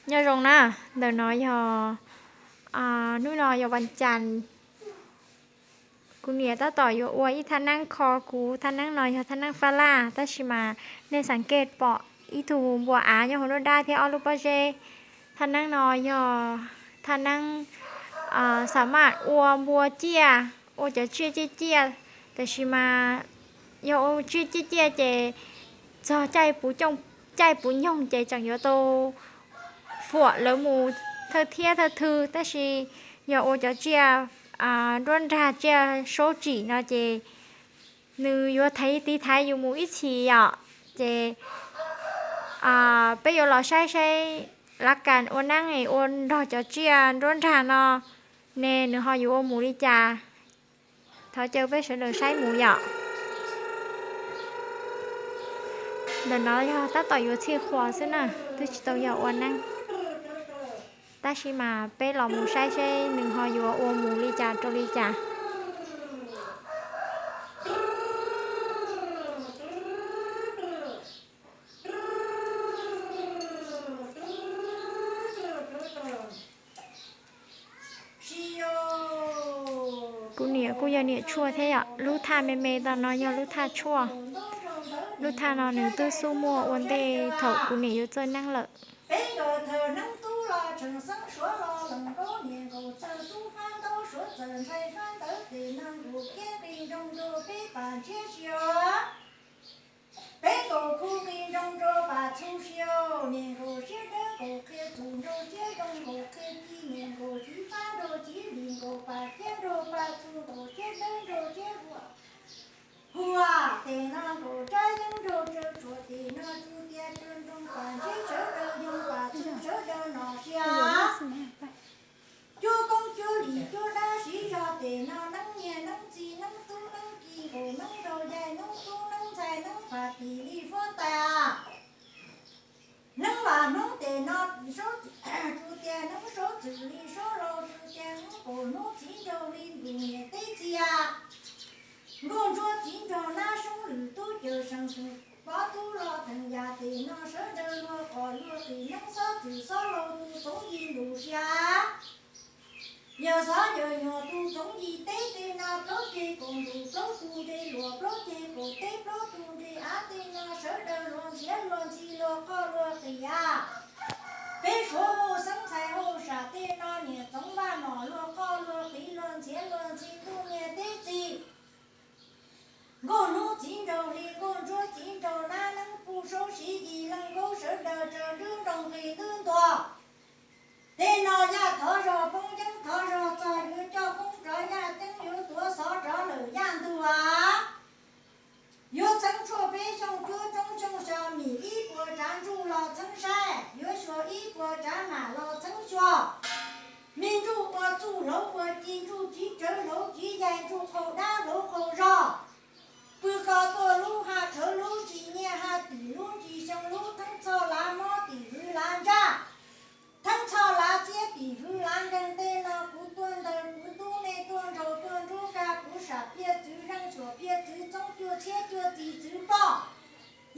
Nyob zoo na, ntawm no yog, hnub no yog vas cas, kuv niam tab tom yuav ua ib thaj neeb kho kuv. Thaj neeb no yog thaj neeb fab laj, tab sis mas nej xav ke pom ib tug npua av nyob hauv nruab dab thiab ob lub pob zeb. Thaj neeb no yog thaj neeb xam maj ua npua ciaj, ua cov tsiaj ciaj ciaj, tab sis mas yog ua tsiaj ciaj ciaj ces txog caij puv nyoog ces tseem yuav tau fuam lawv mus thawj thiab thawj thw, tab sis yog ua cov tsiaj nruab nrag tsiaj saub tsim no ces nws yuav thaiv tiv thaiv yus mus ib txhis yom. Ces peb yuav los saib saib lav kas ua neeb es ua nrog cov tsiaj nruab nrag no ne nws ho yuav ua mus li cas. Thov caw peb sawv daws saib mus yom. Ntawm no yog tab tom yuav txhij qhua xwb na, twb tsis tau yog ua neeb. Tab sis mas peb los mus saib seb nws ho yuav ua mus li cas rau li cas. Kuv niam kuj yog niam tshuaj thiab yom. Lub thaj me me ntawm no yog lub thaj tshuaj. Lub thaj no nws twb xub muaj ua ntej thaum kuv niam yuav txawj neeb lawm. Peb nkawd thawm neeb tub los tseem xeeb suav los lees nkaub niam nkaus txawg tub fab ntaub suav txawm ntxhais fab ntawv tes neeg nkaus kiab nqi nroo nrua peb pas ntsiab si os. Peb nkaus khu nqi nroo nrua pas txhu si os, niam nkaus siab dawb nkaus qhia txus nrau siab zoo nkaus qhia ci niam nkaus civ fab nrau civ lis nkaus pas ciab nrau pas txhu nkaus siab dawb nrau siab huam. Huam tes no nkaus tsab yeeb nrau tsawg tsuas tes no tsu tias tsawg nroo pas ntsib sawv daws yoog pas txhu sawv daws nom sia. Cuab koob cuab lis cuab dab siv zog tes no neeb niag neeb txiv neeb tub neeb ki nkaus neeb nraug yaig neeb tub neeb ntxhais neeb fam tim li huab tais. Neeb vam hnub tes no tsu tias neeb saub txwm li saub laus tsu tias hnub kaum hnub txiv nraug li ntus niam teb txiv a. Nkuj ntsuab txiv nraug nab soob lwm tub cawm seem pob tub los teem yam tes no sawv daws luag qos luag qis neeb xob txwm xob laus tus txoov yi ntus sia. Yawg xov yawg nyuam tus txoov yi teb tej no plaub ceg kaum ntus plaub tus nres luam plaub ceg kaum teb plaub tus nres av tej no sawv daws luag ntxhiav luag ntxhi luag qoj luag qis a. Peb suav hauj xeeb ntxhais hauj sam tej no niam txoov vaj nom luag qoj luag qis luag ntxhiav luag ntxhi ntuj niag teb txiv. Nkuj hnub txiv nraug hli nkuj ntsuab txiv nraug nab neeb puj saub siv yis leej nkaub sawv daws tsaws nrub nroo nqis ntuj ntuag. Tej no yaj thov zog poob yeeb thov zog txog yuav coj poob rov yaj ceeb yuav tuav xov rov lawm yaj ntug a. Yuav txheeb tshuaj peb xyooj cuab tsoob xyooj xyo mim ib puas tsav ntsuj los txheeb saib yuav xyuas ib puas tsav mam los txheeb xyuas. Me ntsuj ua txuj hlauv ua ci ntsuj tsiv tsawv hlauv tsiv yaig ntsuj qhau dab hlauv qhau zog. Pw ko tuaj lub haj khawv lub ntsis nyiaj haj tim lub ntsis xyoo lub theeb txhoj lav mob tim hwv lav ntsaj. Theeb txhoj lav txiab tim hwv lav nkeeg tej no kuv tuaj ntawg kuv ntub nej tuaj nraug tuaj nrub kag kuv sam phiaj txwv zeej xyuam phiaj txwv txoob cuaj txhiab cuaj txis txwv poj.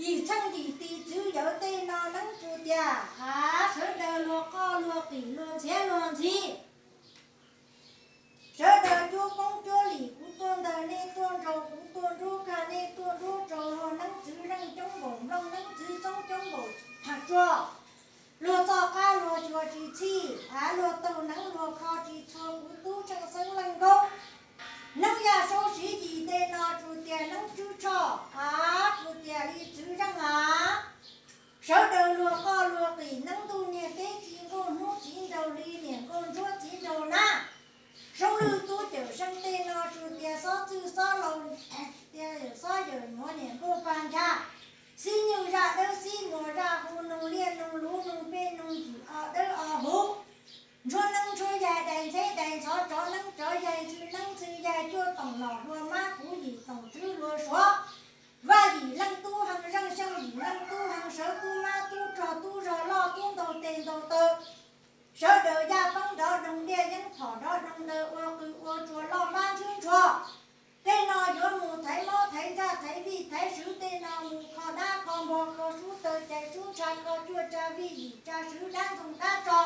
Yim txheej yim tis txwv yawv tej no neeb tsu tias a sawv daws luag qoj luag qim luag ntxhiav luag ntxhi. Sawv daws cuab koob cuab lim kuv tuaj ntawg nej tuaj nraug kuv tuaj nrub kag nej tuaj nrub rau luag neeb txwv zeej coob npaum nplooj neeb txwv txoob coob npaum tsuag. Luag txoj qab luag xyuas tsis txhij av luag taug neeb luag kho tsis txhua kuv tub tsheej xeeb leej nkaub. Neeb yaj saub siv yis tej no tsu tias neeb tswb tshoj av tsu tias li txwv zeej av. Sawv daws luag qoj luag qim neeb ntuj niag teb txiv nkuj hnub txiv nraug hli niam nkuj ntsuab txiv nraug nab. Soob lwj tub cawm seej tej no tsu tias xob txwj xob laus, tias xob yawm nyuav niam nkuj pag ncha. Xib nyuj zaj dawb xib muas zaj hu noog liaj noog luv noog pej noog yim o dawb o huv. Ntsuab neeb ntsuab yaig dais ntxheb dais ntxhov tsov neeb tsov yaig ntxhw neeb ntxhw yaig cuaj toom nom hlua mab kuv yim toom tswv hlua suav. Vaj yim leej tub heev zeej xyooj yim leej tub heev sawv tub mab tub rog tub zog loj tub ntaug tes ntaug taw. Sawv daws yaj poob dov doog liaj yeeb phom dov doog daws ua qws ua tsua loj mab ntsuab ntsuag. Tej no yuav mus thaiv mob thaiv ntsaj thaiv vij thaiv swv, tej no mus kho dab kho npog kho sub taw cais sub tsha kho cuaj tsa vij yim tsa swv dab ntxoog dab tso,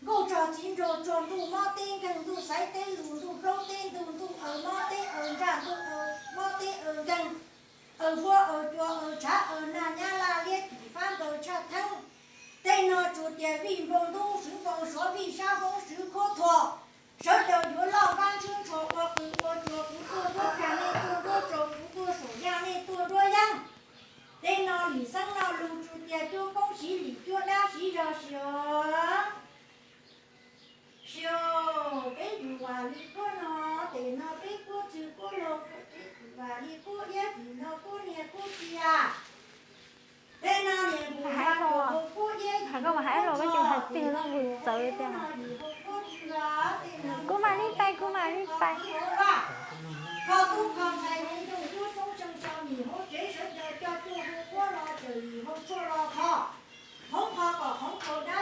nkuj tsog txiv nraug tsuag ntuj mob teb nkeeg ntuj xaiv teb lus ntuj plaub teb ntug ntuj aws mob teb aws ntsaj ntuj aws mob teb aws nkeeg, aws fuab aws cua aws tshav aws nag nyab laj liab tim fab ntaws tshaj theeb. Tej no tsuas tias vij npau ntub swv npau suav vij sab foob swv khuab thuam, sawv daws yuav loj npab ntswb ntshua ua qws ua tsuag kuv tuaj nruab kag nej tuaj nruab tsaus kuv tuaj saum yaj nej tuaj nruab yeeb. Tej no lim xeeb lo lus tsuas tias cuab koob siv lim cuab dab siv zog sios. Sios, peb yus vam li puab no, tes no peb puab txwg puab lo, peb yus vam li puab iab, tim no puab niag puab txiv. Tej no niam mus hais los, hais koj mas hais los koj tsis hais twg los txawv tiag. Kuv mam li pais, kuv mam li pais. Kho tub kho ntxhais hu ncoog cuab tshoob xyoo tso nim hauv tsev sawv daws coj cuaj hu puab los cawm nim hauv tshuaj los kho. Hoob kho kom hoob kaus dab